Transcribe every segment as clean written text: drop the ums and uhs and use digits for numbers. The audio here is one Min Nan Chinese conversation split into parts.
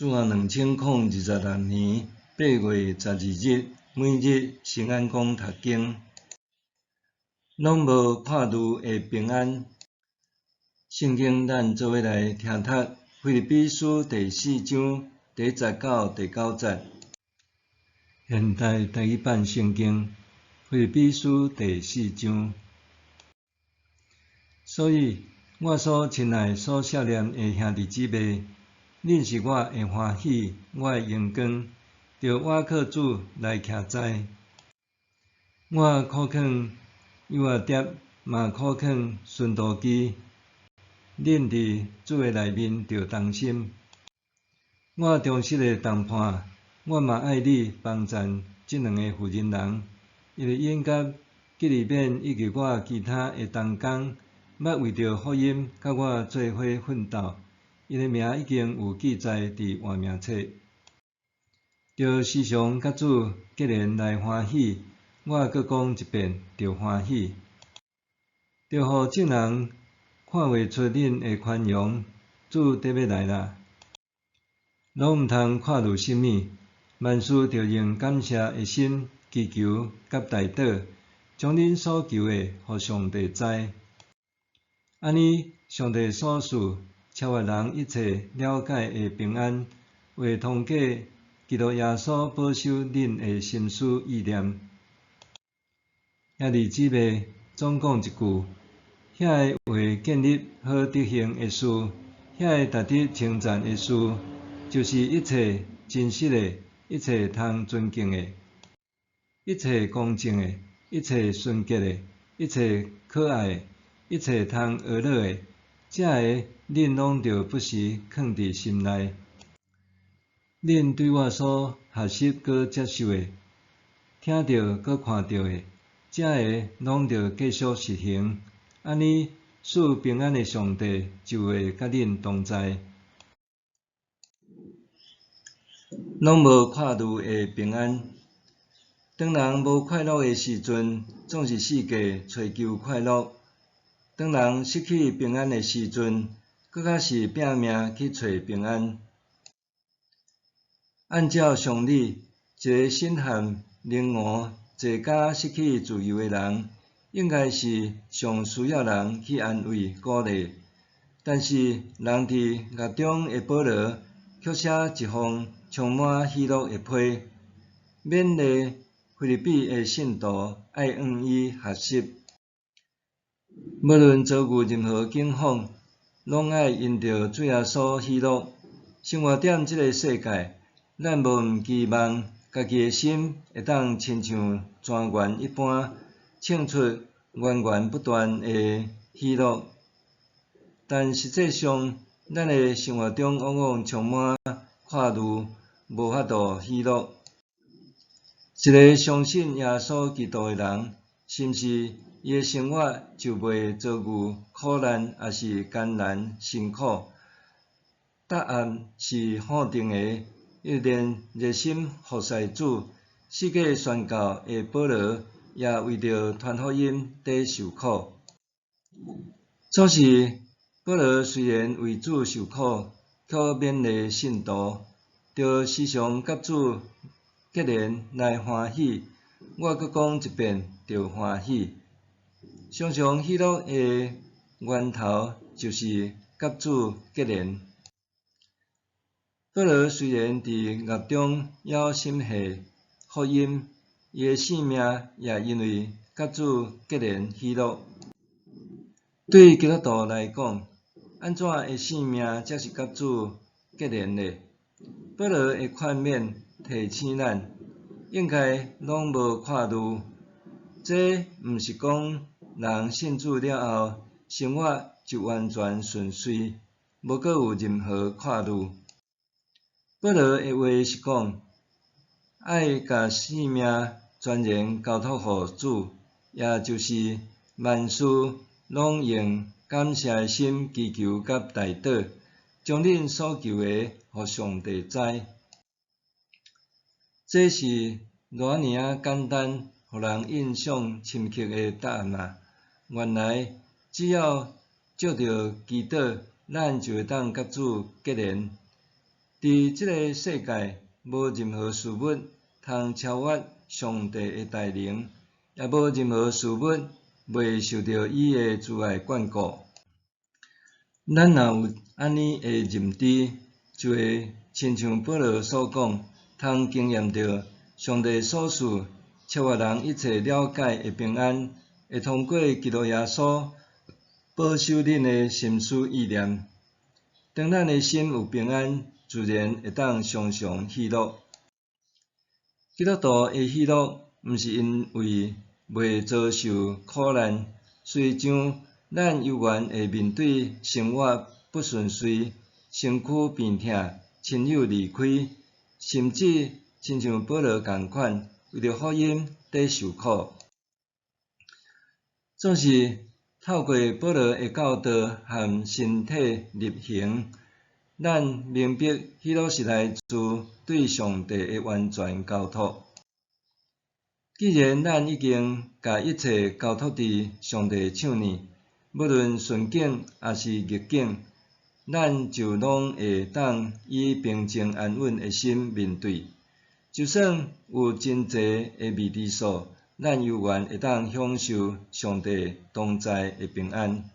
主後2026年8月12日，每日新安講讀經，攏無看慮的平安。聖經咱做伙來聽讀腓立比書第四章第一節到第九節。現代台語版聖經腓立比書第四章。所以，我所親愛、所惜念的兄弟姊妹，恁是我的歡喜，我的榮光，著倚靠主來徛在。我苦勸友阿蝶，嘛苦勸孫都基，恁佇主的內面著同心。我忠實的同伴，我嘛愛你幫贊這兩个婦人人，因為𪜶佮基利勉以及我其他的同工，捌為著福音佮我做伙奮鬥，𪜶的名已經有記載佇活命冊。著時常佮主結連來歡喜，我閣講一遍，著歡喜。著予眾人看袂出恁的寬容，主得欲來啦。攏毋通看慮啥物，萬事著用感謝的心祈求佮代禱，將恁所求的，予上帝知。按呢，上帝所賜超越人一切了解的平安，會通過基督耶穌保守恁的心思意念。兄弟姊妹，總講一句，遐个會建立好德行的事，遐个值得稱讚的事，就是一切真實的，一切通尊敬的，一切公正的，一切純潔的，一切可愛的，一切通學樂的，這个恁攏著不時囥佇心內。恁對我所學習閣接受的，聽著閣看著的，這个攏著繼續實行，按呢，賜平安的上帝就會佮恁同在。攏無看慮的平安。當人無快樂的時陣，總是四界揣求快樂；當人失去平安的時陣，閣較是拚命去揣平安。按照常理，一个身陷囹圄、坐監失去自由的人，應該是上需要人去安慰鼓勵。但是，人佇獄中的保羅，卻寫一封充滿喜樂的批，勉勵腓立比的信徒愛向伊學習。無論遭遇任何境況，攏愛因著主耶穌喜樂。生活踮這个世界，咱無毋期望家己的心會當親像泉源一般，衝出源源不斷的喜樂。但實際上，咱的生活中往往充滿看慮，無法度喜樂。一个相信耶穌基督的人，是毋是伊的生活就袂遭遇苦難，抑是艱難辛苦？答案是否定的。伊連熱心服侍主、四界宣教的保羅，也為著傳福音佇受苦。總是保羅雖然為主受苦，卻勉勵信徒，著時常佮主結連來歡喜。我閣講一遍，著歡喜。常常喜樂的源頭就是佮主結連。保羅雖然佇獄中猶心繫福音，伊的性命也因為佮主結連喜樂。對基督徒來講，按怎的性命才是佮主結連呢？保羅的勸勉提醒咱，應該攏無看慮。這毋是講人信主了後，生活就完全順遂，無閣有任何看慮。保羅的話是講，愛共性命全然交託予主，也就是萬事攏用感謝的心祈求佮代禱，將恁所求的，予上帝知。這是偌爾仔簡單，予人印象深刻的答案啊！原來只要藉著祈禱，咱就會當佮主結連。佇這个世界，無任何事物通超越上帝的大能，也無任何事物袂受著伊的慈愛眷顧。咱若有按呢的認知，就會親像保羅所講，通經驗著上帝所賜超越人一切了解的平安，會通過基督耶穌保守恁的心思意念。當咱的心有平安，自然會當常常喜樂。基督徒的喜樂，毋是因為袂遭受苦難，雖像咱猶原會面對生活不順遂、身軀病痛、親友離開，甚至親像保羅仝款，為著福音佇受苦。總是透過保羅的教導和身體力行，咱明白喜樂是來自對上帝的完全交託。既然咱已經共一切交託佇上帝手裡，無論順境抑是逆境，咱就攏會當以平靜安穩的心面對。就算有真濟的未知數，咱猶原會當享受上帝同在的平安。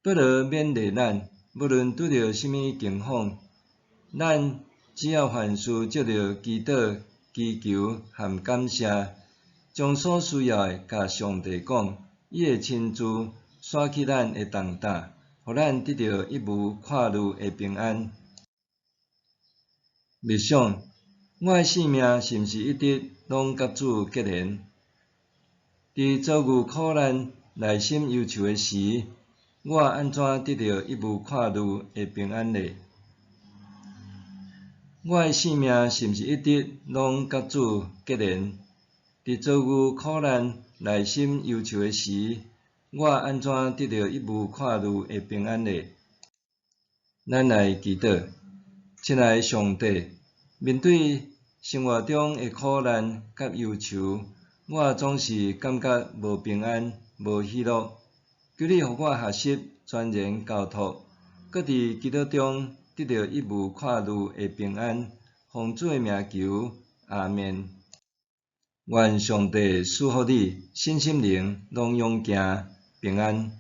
保羅勉勵咱，無論拄著啥物境況，咱只要凡事藉著祈禱、祈求和感謝，將所需要的共上帝講，伊會親自徙去咱的重擔，予咱得著一無掛慮的平安。默想，我的性命是毋是一直攏佮主結連？佇遭遇苦難、內心憂愁的時，我按怎得著一無掛慮的平安呢？我的性命是毋是一直攏佮主結連？佇遭遇苦難、內心憂愁的時，我按怎得著一無掛慮的平安呢？咱來祈禱，親愛的上帝，面對生活中的苦難佮憂愁，我總是感覺無平安、無喜樂。求你予我學習全然交託，閣佇基督中得著一無掛慮的平安。奉主的名求，阿們。願上帝賜福你，身心靈攏勇健平安。